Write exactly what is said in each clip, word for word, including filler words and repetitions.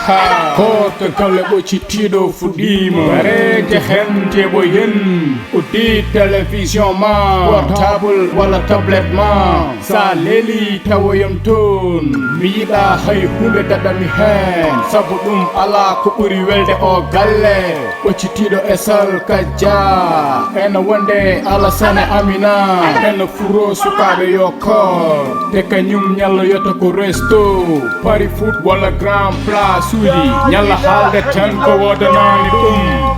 Ha, ko to galle ɓoccitiiɗo fuɗɗiima. Wareede heen teɓo yen. Uddi télévision ma, portable walla tablette ma. Sa leeli tawoyam toon. Mi yiɗa hay huunde daɗami heen. Sabu ɗum alaa ko ɓuri welde o galle. Ɓoccitiiɗo e salkajja. Ena wonde Alasane Amina. Ena furo sukaaɓe yo koor. Te kañum ñalloyata ko resto. Pari foot walla grand place uji. Ñalla haalde tan ko woodanaani ɗum.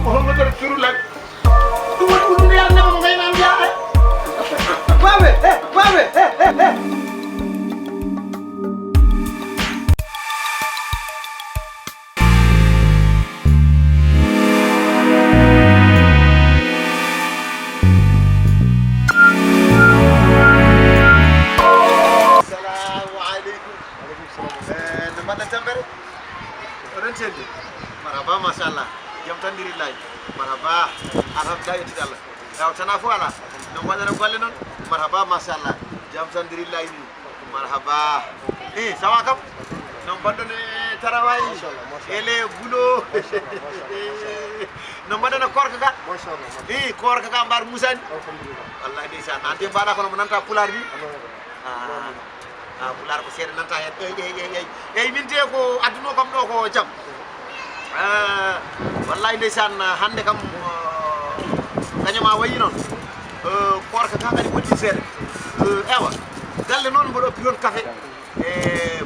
Assalamu aleykum. Aleykum salam. Eh, no mbaɗɗon tampere? Oɗon celli? Marhaba, machallah. Jam tan, ndirillahi. Marhaba. Alhamdulillah, yettide Allah. Taw tana fof alaa. No mbaɗɗon golle noon? Marhaba, machallah. Jam tan, ndirillahi ni. Marhaba. Eh, ça va kam? No mbaɗɗon e taraway? Machallah, machallah. Ele bulo. Machallah, machallah, machallah. No mbaɗɗon e koorka ka? Machallah, machallah. Eh, koorka ka mbar musani? Alhamdulillah. Wallahi ndeysaan. An de mbaɗa kono mo nanta pulaar ni? Alhamdulillah. Ah. Ah, pulaar ko seeɗa nanta heen. Eyi, eyi, eyi, eyi. Eyi, min de ko adduno kam ɗo ko jam. Ah, wallahi ndeysaan, hannde kam, ah, kañum a wayi noon. Eh, koorka ka kadi woɗɗi seeɗa. Eh, ewa, galle noon mboɗo oppi toon café. E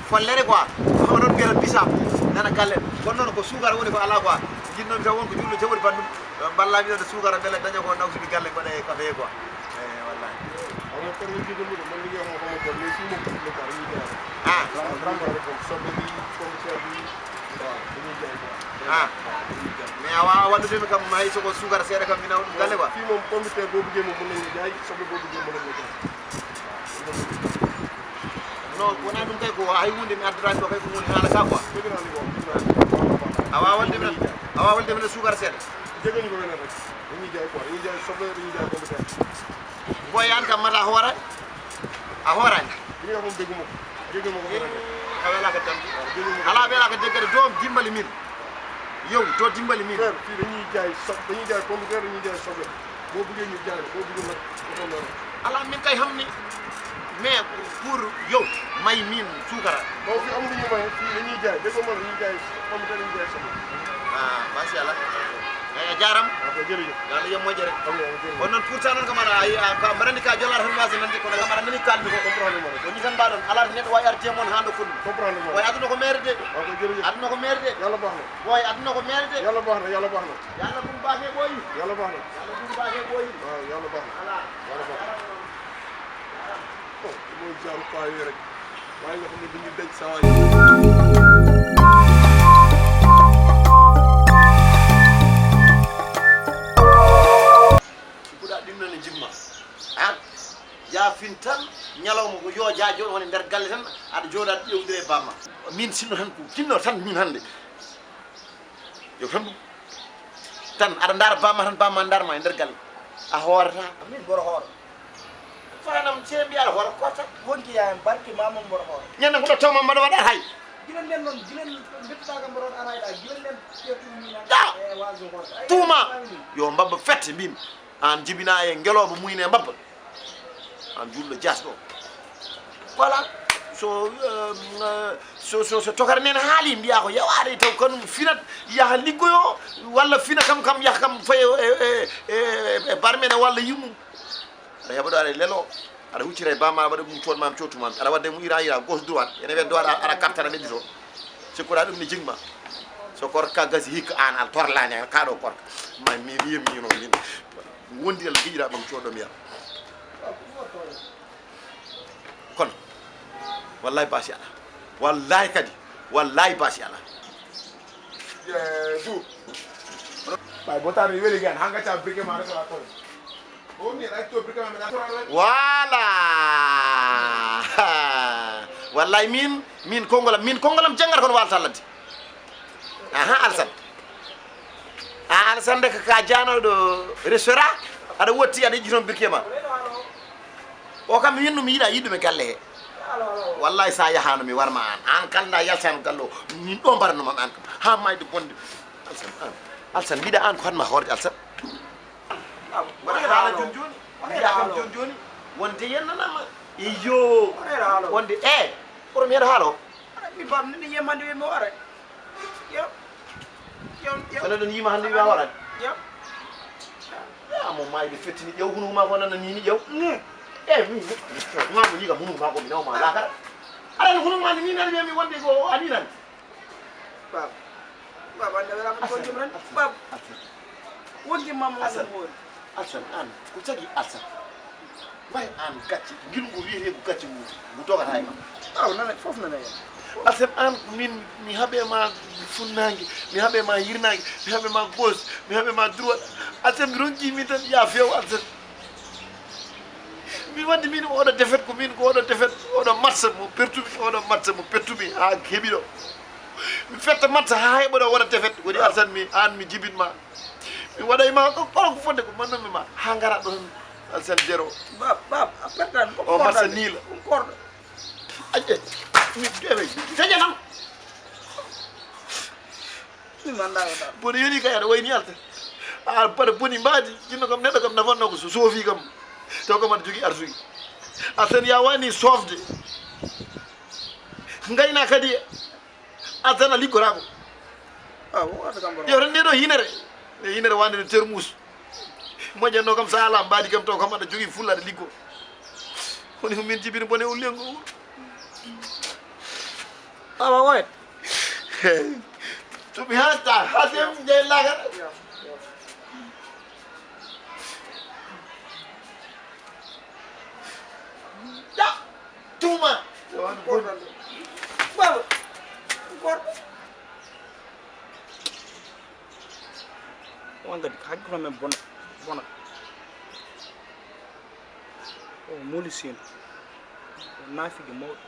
follere quoi. Onon mbiyata bisap. Nana galle. Kono noon ko suukara woni ko alaa quoi. Jinnoomi taw won ko juulɗo jawdi banndum. Mballami ɗon e suukara mbele daña ko nawtude galle mbaɗa e café quoi. Eh, wallahi. Omo kono jogori ɗum, man liggey homo, homo ko les six mois ko ɗum ko yiide. Ah. Ɗum ko soble ɗi, pomme de terre ɗi. Waaw, ɗum jaay quoi. Ah. Ɗum jaay. Mais a waawaa waɗude mi kam hay so ko suukara seeɗa kam mi nawa ɗum galle quoi. Fii moom pomme de terre boo buggee moom mën nañu jaay, soble boo buggee mën nañu jaay. Non, wonaa ɗum kay ko hay huunde mi addoraani ɗo kay ko woni haala ka quoi. Dëgg naa li nga wax, dëgg naa li nga wax. A waawaa waɗude mi, a waawaa waɗude mi suukara seeɗa. Jëgg ñu ko weneen rek. Dañuy jaay quoi, dañuy jaay soble, dañuy jaay pomme de terre. Boy, an kam mata a hooraani? A hooraani? Li nga wax moom dégguma ko. Dégguma ko. Eh, a welaaka tampi. Waaw, dégguma ko. Alaa welaaka deggere, doom dimbali min. Yow, to dimbali min. Frère, fii dañuy jaay sob-, dañuy jaay pomme de terre, dañuy jaay soble. Boo buggee ñu jaay, boo buggul nag, dafa leer. Alaa, min kay xam ni. Mais pour yow, may min suukara. Bon, fii amul lu ñu maye, fii dañuy jaay. Déggoo ma la, dañuy jaay pomme de terre, dañuy jaay soble. Ah, macha Allah. Eyi, a jaaraama. Ah, ko jërëjëf. Yo Allah yam moƴƴere. Ameen, ameen, jërëjëf. Kono noon, pourtant noon kam aɗa, a, a, ka mbaɗani ka jolaar tan waasi nande, kono kam aɗa nani kalmi ko. Comprendre ma. Ko ni tan mbaɗon, alaa to neɗɗo wawi arde mon haa ɗo foti. Comprendre ma. Boy, aduna ko meere de. Ah, ko jërëjëf. Aduna ko meere de. Yàlla baax na. Boy, aduna ko meere de. Yàlla baax na, Yàlla baax na. Yàlla bum baaxee boy. Yàlla baax na. Yàlla bum baaxee boy. Waaw, Yàlla baax na. Voilà. Yàlla baax na. Oh, mooy genre paa yooyu rek. Waaye nga xam ne dañuy denc sa waay. Ko ɗa ɗum noon e jimma. An, yaa fin tan, ñalawma ko yo jaa jooɗo woni nder galle tan, aɗa jooɗa aɗa ƴewdira e bamma. Min sinno tan ko tinno tan min hannde. Yo tan ɗum. Tan aɗa ndaara bamma tan, bamma ndaara ma e nder galle. A hoorata. Min boro hooro. Fanam se mbiya aɗa hooro korta. Wonki yaa en barke ma mon boro hooro. Ñande ko ɗo tawma mbaɗa waɗa hay. Gila nden noon, gila bettuɗa kam mboɗo ara e ɗa, gila nden ƴettuɗum min. Da! E waaso hoore. Ay, tuuma. Ay, ay, ay. Yo mbabba fette mbimi. An jibina e ngelooba muyne mbabba. An julɗo jasɗo. Voilà. So, euh, so, so, so tokara nene haali, mbiya ko yawaade taw kanum finat, yaha liggoyo, walla fina kam, kam yaha kam fayi e, e, e, e barmene walla yimmum. Aɗa heɓa ɗo aɗa lelo, aɗa huccita e bamma, aɗa waɗa ɗum coodma, coodtuma. Aɗa waɗde mo ira, ira, gauche, droite. Ene weddo aɗa, aɗa kartana leddi to. Sikkuɗa ɗum ne jigma. So korka gasi hikka an, al torlani, al kaɗo korka. Ma mi, mi, mi, no, min. Wondi Allah giƴira ɓam coɗɗo mi yara. Kono, wallahi basi ala. Wallahi kadi, wallahi basi ala. Eh, du. Ɓay botare weli gan, hanga ca brike ma rek la koy. Voilà. Wallahi min, min kongolam, min kongolam jangata kono walta ladde. Aha, Alsan. A Alsan de ka janoɗo restaurant, aɗa wotti aɗa yiɗi toon birke ma. O kam mi winno mi yiɗa yiɗɗum e galle he. Wallahi, sa yahano mi warma an. An kala nda yaltano gallo. Min ɗo mbaranno mam an. Ha mayde bonde. Alsan, an. Alsan, mbiɗa an ko hatma hoorde Alsan. Waɗa haala joni joni. Mbiɗa kam joni joni. Wonde yennanama. Iyo. Wonde, e. Oto mi heɗo haala o. Mi bam ni yemande wi mo are. Yo. Yo, yo. Kono ɗon yima hannde wiya horan. Yo. Ya mo mayde fettini ƴew hunuko ma ko nana nini ƴew. Ni. E mi. Ma mo ni kam hunuko ma ko mi nawma lakara. Aɗa hunuko ma ni nani mi wonde ko ani nan. Bab. Bab ande wala ko jom ran. Bab. Wonde mam wala mo. Alsan, an ko cagi Alsan? Mbay an gacce, ngilngu wiyetee ko gacce mum, ngu dogata e ma. Aw, nana, fof nana hen. Alsan, an min mi haɓe ma funnaange, mi haɓe ma hirnaange, mi haɓe ma gauche, mi haɓe ma droite. Alsan, mi ronki min tan ya few Alsan. Min wandi min oɗo défaite ko min ko oɗo défaite, oɗo match mo pertumi, oɗo match mo pertumi ha heɓi ɗo. Mi fetta match ha heɓa ɗo waɗa défaite, woni Alsan mi an mi jibin ma. Mi waɗay ma ko kala ko fodde ko mannumi ma ha ngara ɗo tan. Alsan zéro. Bab, bab, a pertan ko o massa nila. Ɗum korɗo. Ajje. Mi debe. Saja nam. Mi manda ko tan. Boɗo yoni kay aɗa wayni Alsan. A bada boni mbadi jinno kam neɗɗo kam nafanno ko so sofi kam. Taw kam aɗa jogi arsuyi. Alsan ya wani sofde. Ngayna kadi Alsan a liggorako. Aw wata kam boro. Yo tan nde ɗo hinere. Nde hinere wande no termus. Moƴƴatno kam sa ala mbaadi kam taw kam aɗa jogii fulla aɗa liggo. Woni ko min jibini bone ullengo. Awa wayat. Tuɓi ha ta ha tem jey lagal. Ya. Tuuma. Baba. Gorko. On kadi ko hakkilo men bona bona. O muli sino. O naafiki mawɗo.